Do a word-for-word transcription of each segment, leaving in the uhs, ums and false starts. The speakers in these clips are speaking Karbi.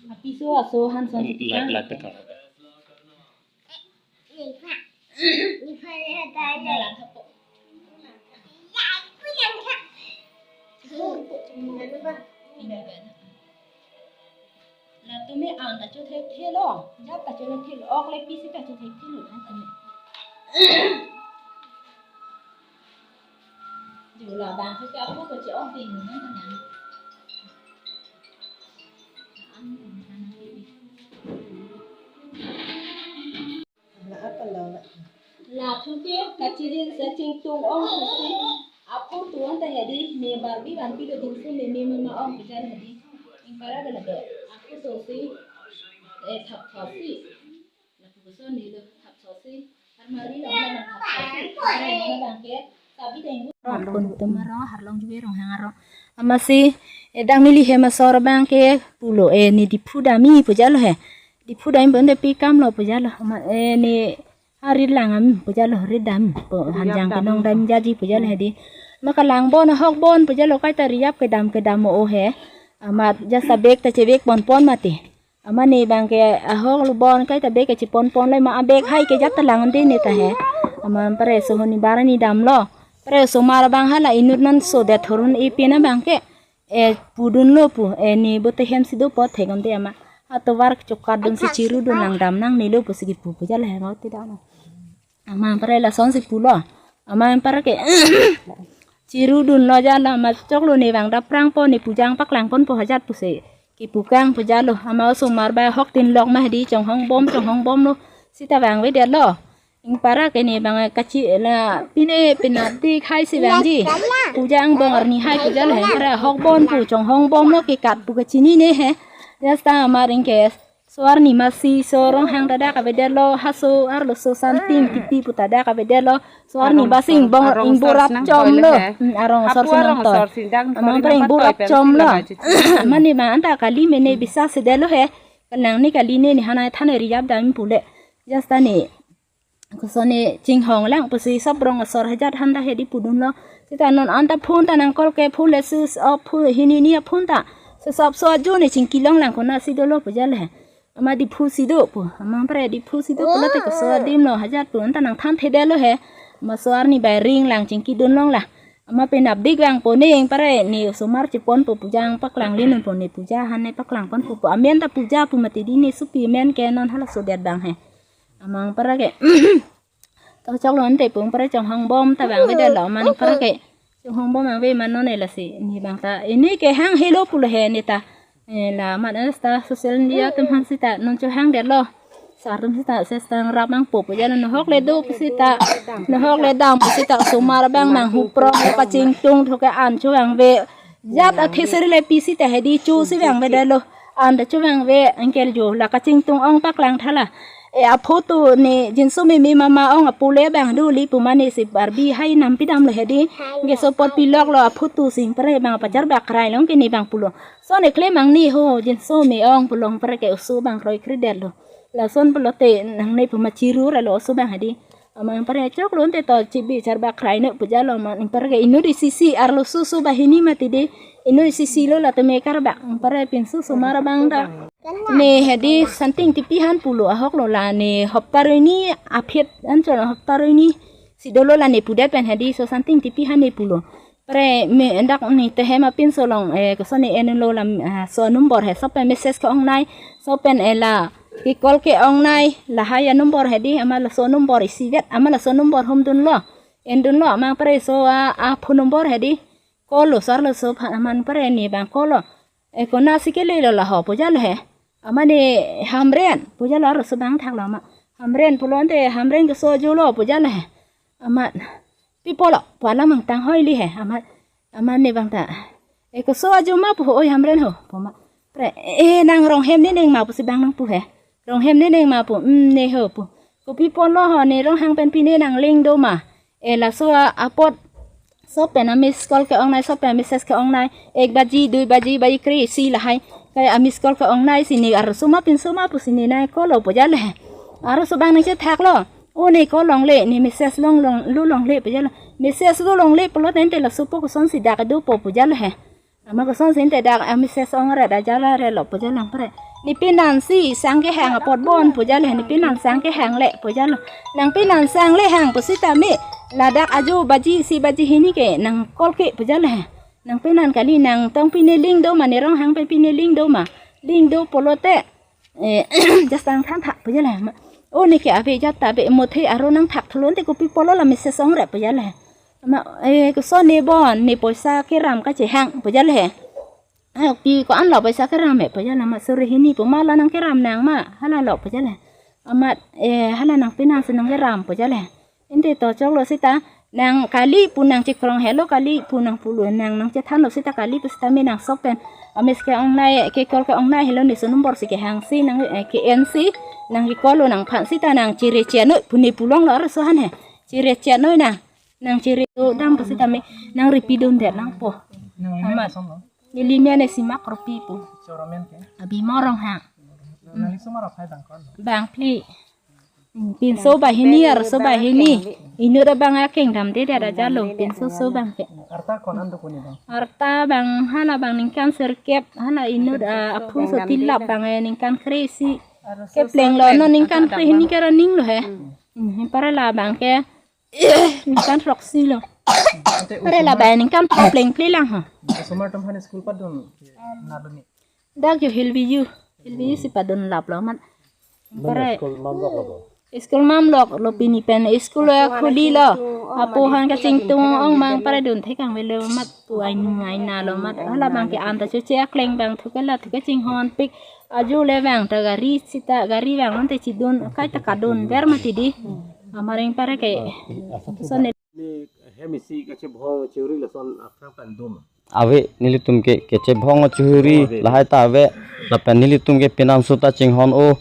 Apiso aso hanson. Light, light petra. Latum me an ta chothekthe lo, jat ta chothekthe lo, ok le pisi ta chothekthe lo, an ta me. Jo labang ke apo ko che ok ding, an ta nang. An ta nang. Latum ke kachirin si chingtung ong pusi aphutu an ta hedi, ne Barbie vanpi do dingsu ne ne mama ong pujan hedi. Ingpara do lado. Aphutu si, eh, thap thap si. Lapu koson ne lo thap thap si. Armari lo na thap thap si. Armari lo bang ke. Tabi deng. Arong tum arong, arlong juwe arong hang arong. Amatsi, eh, dang neli hem asor abang ke pulo, eh, ne Diphu damji puja lo he. Diphu damji bonde pi kam lo puja lo. Ama, eh, ne ha rit lang am puja lo, rit dam pu, hanjang ke nong dam jaji puja lo hedi. Ma kalang bon ahok bon puja lo, kaita riyap kedam kedam mo o he. Amat jat ta bag ta chevek pon pon mati. Ama ne bang ke ahok lo bon kaita bag ke chepon pon le ma abag hai ke jat ta lang de ne ta he. Ama pare so honi barani dam lo. Pare osomar abang hala inut nan so det thorun ipin abang ke. Eh, pudun lo pu, eh, ne bote hem si do pot thek onte ama. Atovar chokat dun si chiru dun lang dam nang ne lo pusi kipu puja le hang oti dam. Ama pare lason si pulo. Ama pare ke chiru dun lo ja la ma choklo ne bang daprang po ne pujang paklang pon po hajat pusi. Kipu kang puja lo. Ama osomar ba hok tin lok ma hedi chonghong bom chonghong bom lo. Sita bang ve det lo. Ingpara ke ne bang kachi la pine pina dik hai si bang ji. Puja angbong arni hai puja lo he. Ingpara hok bon pu chonghong bom lo ke kat pu kachini ne he. Jasta amar ingke so arni masi so rong hang ta dak ave det lo, ha so arlo so santing tipi pu ta dak ave det lo. So arni ba si ingbong ingbong rap chom lo. Hmm, arong asor si nang toi. Amang pare ingbong rap chom lo. Mane ma anta kali mene bisa si det lo he. Kalang ne kali ne ne hanai thane riyap dam pu le. Jasta ne. Koson ne chinghong lang pusi sop rong asor hajat han ta hedi pudun lo. Sita non anta phone ta nang call ke phone le switch off, phone hini ni phone ta. Sop so ajo ne chingki long lang kona si dolo puja le he. Ama Diphu si do pu. Ama pare Diphu si do pu lote koson adim lo hajat pu anta nang than the det lo he. Ama so arni bai ring lang chingki dun long la. Ama penap dik vang po ne ingpara ne osomar chepon po pujang paklang linun po ne puja han ne paklang pon po po. Amen ta puja pu mati di ne supi men ke non hala so det bang he. Amang pare ke. To choklo ante pung pare chonghong bom ta bang ve det lo, amang pare ke. Chonghong bom ang ve man non ne lasi. Ne bang ta. Ini ke hang helo pulo he ne ta. Eh, la man esta social media tum hang sita non cho hang det lo. Sar tum sita se stang rap mang po puja lo nohok le do pu sita. Nohok le dam pu sita osomar bang mang hu prong kachingtung thoke an cho ang ve. Jat athe seri le pi sita hedi chu si vang ve det lo. An da chu vang ve angkel jo la kachingtung ong paklang thala. E aphoto ne jinso me me mama ong apule bang do li pu mane si Barbie hai nam pi dam lo hedi. Nge so pot pi lok lo aphoto sing pare bang pachar bak krai long ke ne bang pulo. So ne klemang ni ho jinso me ong pulong pare ke oso bang kroi kri det lo. Lason pulote nang ne pu ma chiru ra lo oso bang hedi. Amang pare choklo ante to chibi char bak krai ne puja lo amang pare ke inut isi si arlo su su bahini mati de. Inut isi si lo la teme kar bak pare pinsu osomar bang ta. Ne hedi santing tipi han pulo ahok lo la ne hopta roi ni aphet an chon hopta roi ni si dolo la ne pu det pen hedi so santing tipi han ne pulo. Pare me endak ni te hem apinso long, eh, koson ne en lo lam, ah, so number he, so pen message ke ong nai, so pen, eh, la, ki call ke ong nai, lahai a number hedi, ama la so number isi vet, ama la so number hom dun lo, en dun lo, amang pare so a, a phone number hedi, call lo, sar lo so phan aman pare ne bang call lo, eh, kona si ke le lo la ho, puja lo he, ama ne Hamren, puja lo aro so bang thak lo ama, Hamren pulo ante Hamren ke so jo lo, puja lo he, ama, Pi pulo, pu alam mang tang hoi li he, amat, amat ne bang ta. E koso ajo ma pu oi Hamren ho, pu ma. Pre, eh, nang Ronghem nening ma pusi bang nangpu he. Ronghem nening ma pu, hmm, ne ho pu. Kopi apotlo ho, ne Ronghang pen pine nangling do ma. Eh, laso a-, apot laso pen a-miss call ke-ongnei, laso pen a-message ke-ongnei, ek baji, dui baji, baji kre-isi lahai. Ke a-miss call ke-ongnei si ne arloso ma pinso ma pusi ne nang call lo pu jale he. Arloso bang nangchethak lo. O ne call longle, ne message long long, lu longle pu jale. Message lu longle pulo tangte laso apo kosonsi dak dopo pu jale he. Amat kosonsi ante dak a-message ongret ajala re lo pu jale nang pre. Ne penan si sang kehang apot bon pu jale, ne penan sang kehang le pu jalo. Nang penan sang le hang pusitame ladak ajo baji isi baji hini ke nang call ke pu jale he. Nang penan kali, nang tong pine ling do ma, ne Ronghang pen pine ling do ma. Ling do pulote, eh, just tang than thak pu jale ma. O ne ke ave jat ta ave, mothe aro nangthak thulo tangte kopi apotlo la message ongret pu jale he. Ma, eh, koson ne bon, ne poisa keram kachehang pu jale he. Ah, pi ko-an lo poisa keram he pu jale ma, suri hini pu ma la nang keram nang ma, hala lo pu jale. Amat, eh, hala nang penan si nang keram pu jale. Ante to choklo seta, nang kali pu nang chekrong helo, kali pu nang pulo, nang nangchethan lo seta kali pusitame nang laso pen a-miss ke-ongnei, ke-call ke-ongnei helo, ne laso number si kehang si nang, eh, ke-en si nang ke-call lo nangphan seta nang chere chenoi pu ne pu longlo arloso aphan he. Chere chenoi nang. Nang chere do dam pusitame nang repeat dun det nangpo. Amat. Neli men Sima Kropi pu. Choro men ke? Abimor Ronghang. Nangli osomar aphai bang ko-an? Bang phli. Hmm, pinso banghini, arloso banghini. Inut abang akeng damde det ajalo, pinso so bang ke. Arta ko-an an do ko-an ni bang? Arta bang hala bang ningkan sirkep, hala inut, ah, aphung so tilap bang, eh, ningkan kre-isi. Kepleng lo, non ningkan kre hini ke running lo he. Hmm, para la bang ke ningkan throksi lo. Ante para la osomar, bang ningkan pleng pleng lang ha. Osomar atum aphan school padun na duni? Dak jo Hillview. Hillview si padun lap lo mat. Mana para school mam lok lo bo? School mam lok lo pini pen school ya khuli lo. Apo aphan kachingtung ong mang para dun thekang velo mat, pu ai nung ai na lo mat. Hala bang ke anta choche akleng bang thuke la thuke chinghon pik. Ajo le bang ta gari sita gari bang ante chidun kai ta kadun ver mati di. Amareng para ke. Sone. Ni hem isi kachebhong chehuri lason aphrang pen dum. Ave, nelitum ke kachebhong chehuri. Oh, ave. Lahai ta ave, lapen nelitum ke penan so ta chinghon o.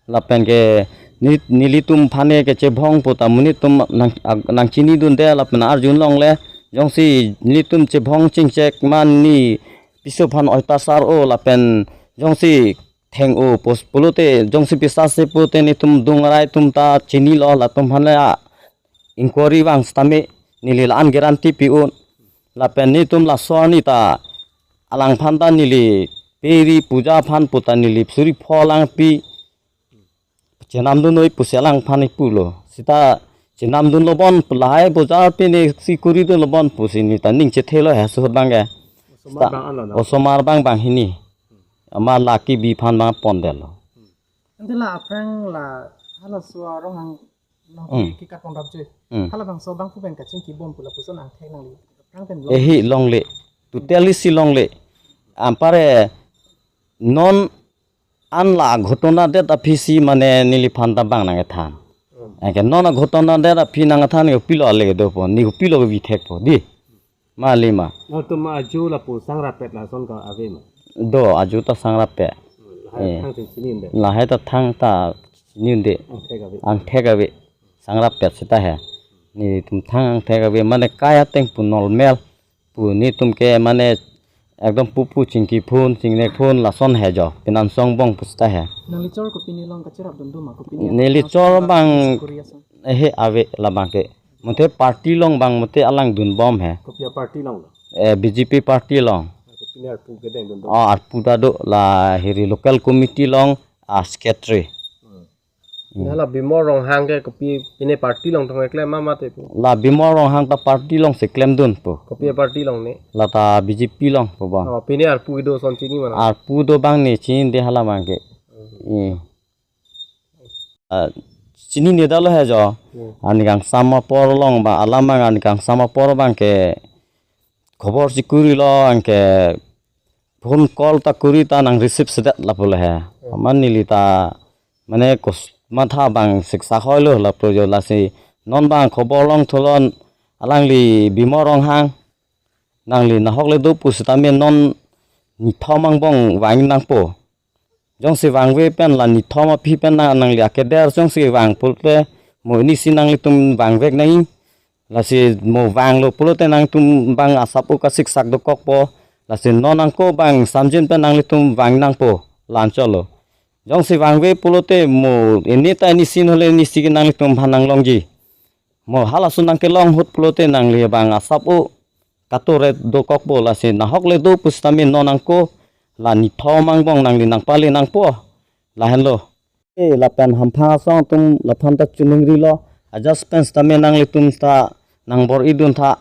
Lapen ke ni-, nelitum aphan ke kachebhong pu ta monit atum nang, ag-, nangchini dunde lapen arjun longle. Jongsi nelitum chebhong chingchek ma ne piso aphan oitasar o lapen jongsi theng o pos pulote jongsi pisa se pulote netum dungarai atum ta chinilo, latum aphan le a inquiry vang sitame neli la-an guarantee pi un. Lapen netum laso arni ta alangphan ta neli peri puja aphan pu ta neli suri pho lang pi chenam dun noi pusi alangphan pulo. Seta chenam dunlo bon pu lahai bojar pen isi kuri dunlo bon pusi neta ning chethelo he suhut bang ke. Osomar bang an lo na? Osomar bang banghini. Amat la kebi aphan bang pondetlo. Ante la aphrang la halaso Ronghang nang Hmm. ke katong dap je. Hmm. Hala bangso bangphu pen kachingki bom pu lapuson angthek nangli. Aphrang pen long. Ehi longle. Totally si longle. Anpar non an la ghotona det aphi si mane neliphan ta bang nangkethan. Hmm. Anke non aghotona det aphi nangkethan ke kopilo ale kedopo, ne kopilo kebi thekpo di. Mali ma. Latum ajo lapu sangrapet lason ke ave ma? Do, ajo ta sangrapet. Hmm, lahai Eh. thang chini unde. Lahai ta thang ta chini unde. Angthek ave. Angthek ave. Sangrapet seta he. Netum thang angthek ave mane kai ateng pu normal. Pu netum ke mane ekdom pupu chingki phun, chingnek phun lason he jo. Penan song bong pu seta he. Nangli chor kopine along kacherap dun do ma kopine along? Neli chor bang Korea song. Ehe ave labang ke. Mate party along bang mate alang dun bom he. Kopi a-party along lo? Eh, B J P party along. Kopine arpu kedeng dun do? Oh, arpu ta do la hiri local committee along, ah, secretary. Hmm. Hmm. Hala Bimor Ronghang ke kopi pine party along thong keklem ma mate pu? La Bimor Ronghang ta party along si klemdunpo. Kopi a-party along ne? La ta B J P along pu bang. Oh, pine arpu kedo son chini ma nang? Arpu do bang ne chinide hala bang ke. Hmm. Eh. Ah, chinine detlo he jo. Hmm. Arni kangsam apor along ba alam bang arni kangsam apor bang ke khobor si kurilo anke phone call ta kuri ta nang receive sedet lapu le he. Hmm. Amat neli ta mane kos matha bang siksa hoilo lapu jo lasi non bang khobor longthulo alangli Bimor Ronghang nangli nahok le do pu sitame non nithom angbong vang nangpo. Jongsi vangve pen la nithom aphi pen na nangli akeder jongsi vang pulote mo inisi nanglitum vangvek nangji. Lasi mo vanglo pulote nangtum bang asap-o kasiksak dokokpo. Lasi non angko bang samjin pen nanglitum vang nangpo, la-anchotlo. Jongsi vangve pulote mo inita inisi hole inisi ke nanglitum aphan nanglongji. Mo halaso nangkelong ahut pulote nangli bang asap-o katore dokokpo, lasi nahok le do pusitame non angko la nithom angbong nangli nangpale nangpo, lahenlo. Eh, lapen hamphang asong atum laphan ta chiningrilo. Ajat pen sitame nanglitum ta nangbor-idun tha.